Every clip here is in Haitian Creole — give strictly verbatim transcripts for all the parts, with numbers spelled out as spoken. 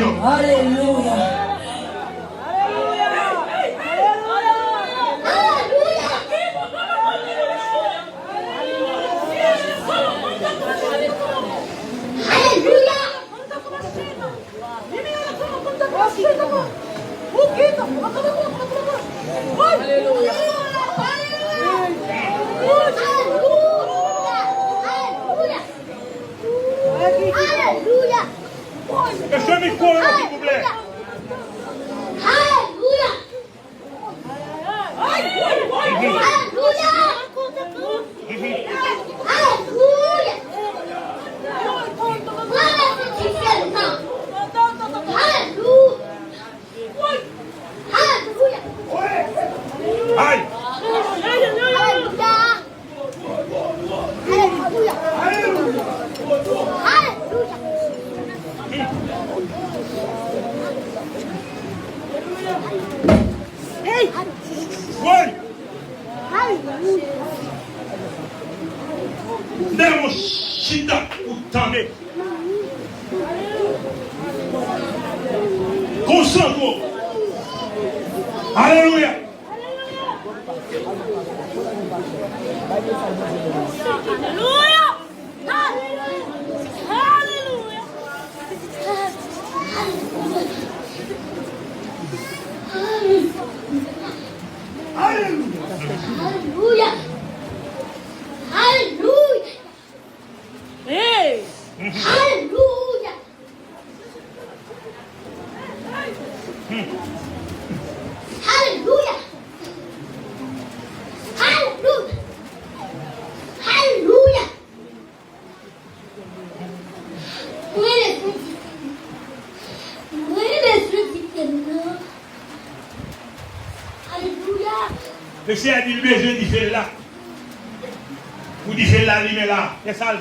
Alelouya. Alelouya. Alelouya. Alelouya. Alelouya. Mesye mikwo yo, silvouplè. Alelouya. Alelouya. Alelouya. Alelouya. Alelouya. Ay! Alelouya. Alelouya. Alelouya. Hey! Woy! Alelouya. Dèmon chita pou tande. Konsantre w. Alelouya. Alelouya. Alelouya. Alelouya. Alelouya. Alelouya. Hey! Alelouya. Alelouya. Alelouya. Alelouya. Mwen leve. Mwen leve. Alelouya. Mesye a di l bezwen dife l la. Pou dife l la limen la. Kè sa l.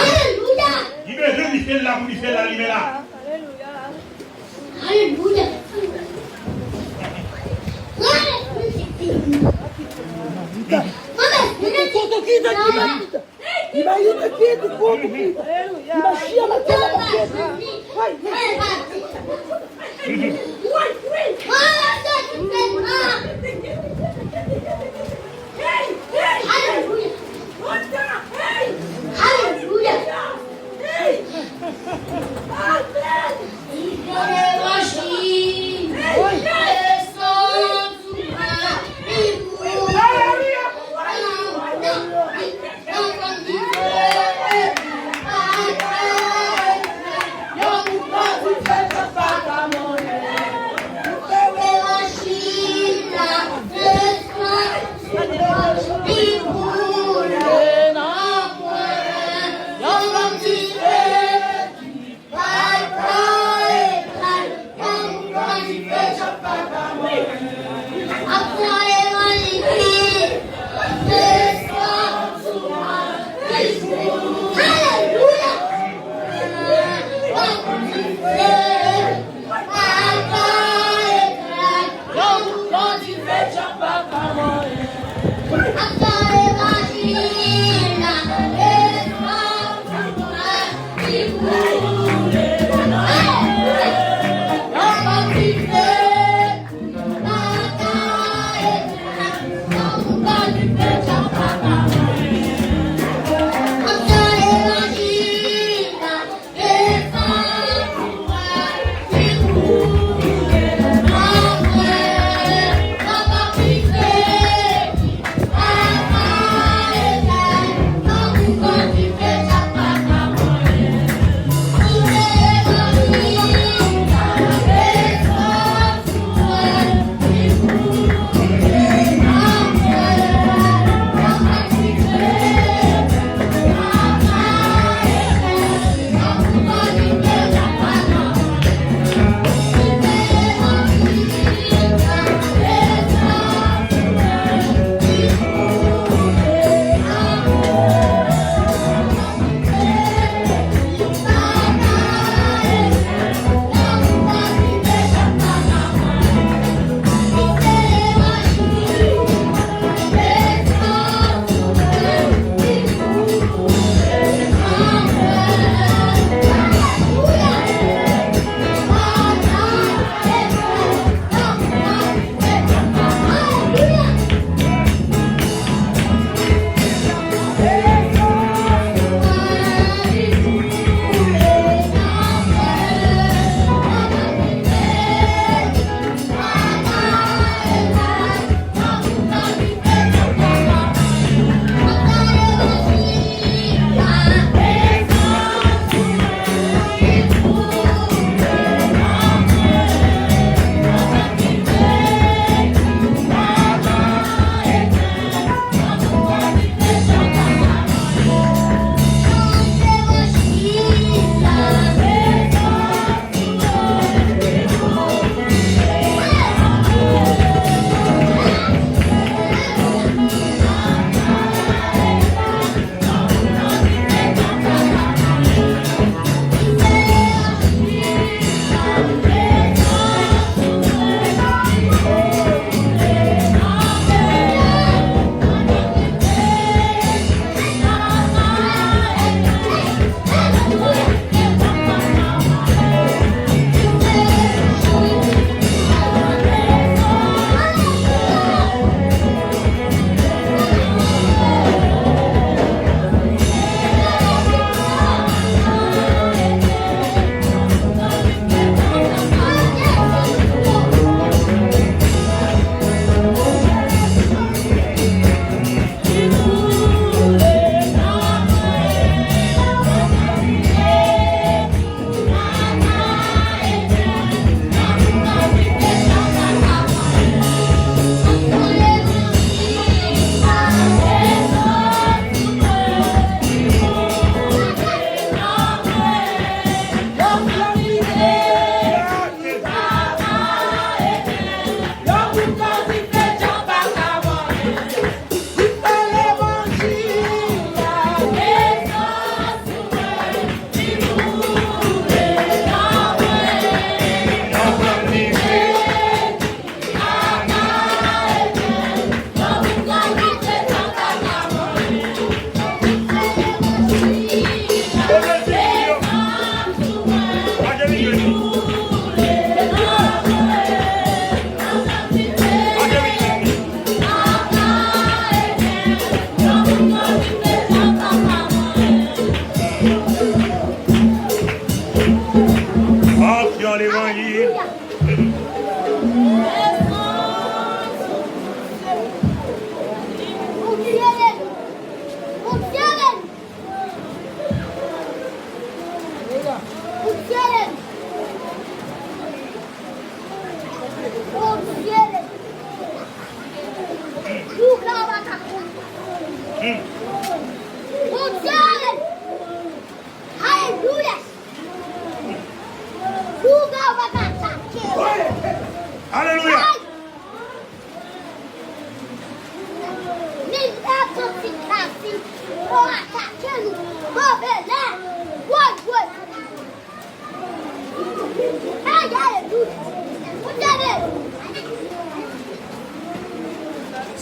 Alelouya. Li bezwen dife l la pou dife l la limen la. Alelouya. Alelouya. Koto ki te ki te. Imagina quieto, como quieto. Imagina aquela quieto. Ai, ai. Aleluia. Aleluia.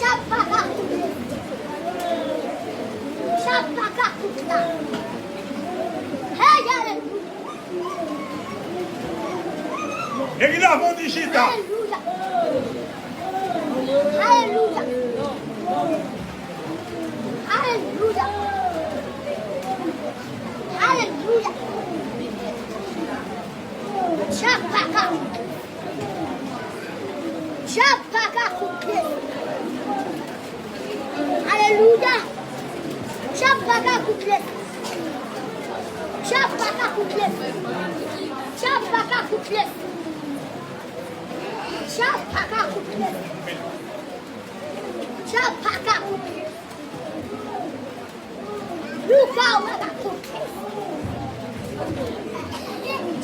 Sa pa ka koute. Sa pa ka koute la. Hey, alelouya. Epi la, bon, di chita. Alelouya. Alelouya. Alelouya. Alelouya. Sa pa ka koute. Sa pa ka koute. Alelouya. Sa pa ka koute. Sa pa ka koute. Sa pa ka koute. Sa pa ka koute. Sa pa ka koute. Lougarou pa ka koute.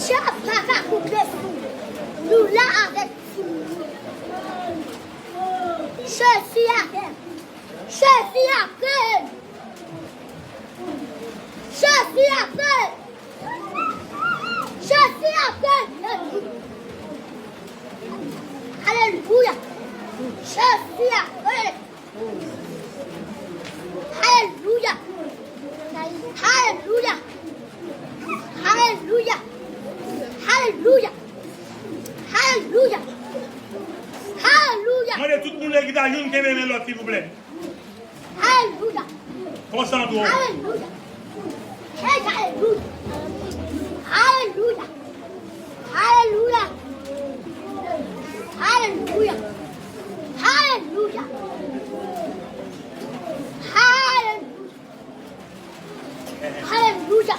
Dyab pa ka koute sou nou. Nou la avèk timoun. Jezi avè m. Jezi avè m. Jezi avè m. Jezi avè m. Alelouya. Jezi avè m. Alelouya. Alelouya. Alelouya. Alelouya. Alelouya. Alelouya. Mande tout moun lè gita youn kenbe men lòt, silvouplè. Alelouya. Konsantre w. Alelouya. Hey, alelouya. Alelouya. Alelouya. Alelouya. Alelouya. Alelouya. Alelouya.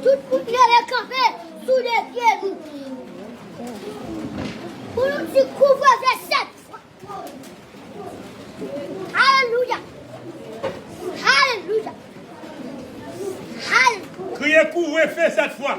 Tout moun leve kanpe sou de pye nou. Pou nou di kouvre ve sèt fwa. Alelouya. Alelouya. Alelouya. Kriye kouvre fe sèt fwa.